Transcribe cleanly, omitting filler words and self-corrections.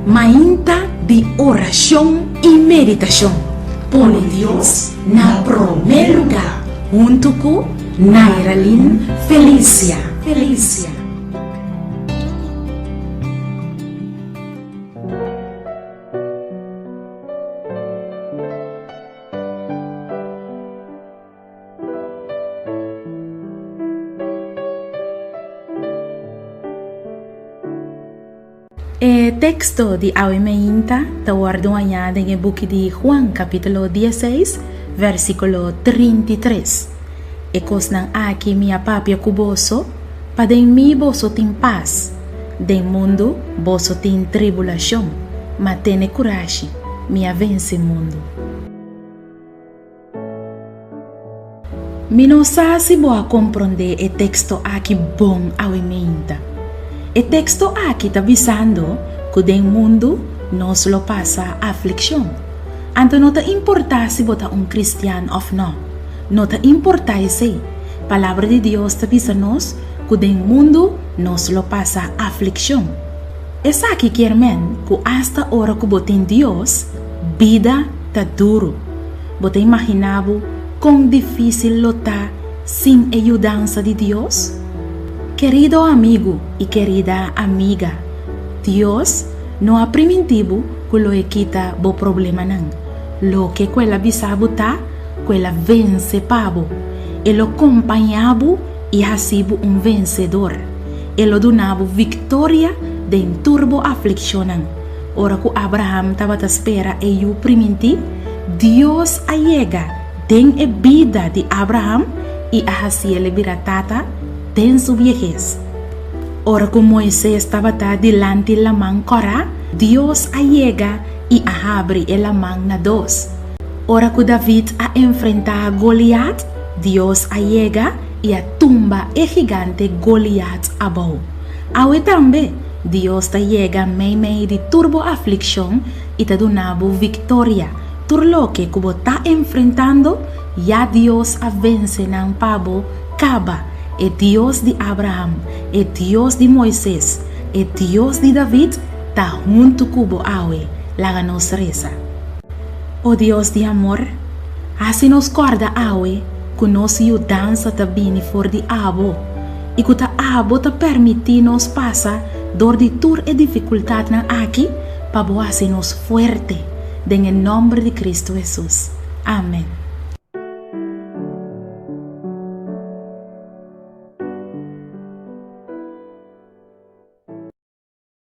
Mainta di orashon i meditashon. Pone Dios na promé lugá huntu ku Nairalyn Felicia. Felicia. E teksto di awe meinta ta wòrdu hañá den e buki di Juan kapítulo dieseis, vèrsikulo 33. E kosnan aki mi a papia ku boso, pa den mi boso tin pas. Den mundu boso tin tribulashon, ma tene kurashi, mi a vense mundu. Mi no sa si bo a komprondé e teksto aki bon awe meinta. E teksto aki ta bisando ku den mundu nos lo pasa aflikshon. Anto no ta importá si bo ta un kristian òf nò. No ta importá esei. Palabra di Dios ta bisa nos ku den mundu nos lo pasa aflikshon. Esaki kier men ku asta ora ku bo tin Dios, bida ta duru. Bo ta imaginá bo kon difísil lo ta sin e yudansa di Dios? Kerido amigu i kerida amiga, Dios no a primintí bo ku lo e kita bo problemanan. Loke ku el a bisa bo ta ku el a vense pa bo. E lo kompañá bo i hasi bo un vensedor. E lo duna bo viktoria den tur bo aflikshonnan. Ora ku Abraham tabata spera e yu primintí, Dios a yega den e bida di Abraham i a hasiel bira tata den su biehes. Ora ku Moises tabata dilanti Laman Kòrá, Dios a yega i a habri e laman na dos. Ora ku David a enfrentá Goliat, Dios a yega i a tumba e gigante Goliat abou. Awe tambe, Dios ta yega meimei di tur bo aflikshon i ta duna bo viktoria. Tur loke ku bo ta enfrentando, ya Dios a vense nan pa bo kaba. E Dios di Abraham, e Dios di Moises, e Dios di David ta huntu ku bo awe. Laga nos resa. O Dios di amor, hasi nos kòrda awe ku nos yudansa ta bini for di abo i ku ta abo ta permití nos pasa dor di tur e difikultatnan aki pa bo hasi nos fuerte, den e nòmber di Kristu Hesus. Amen.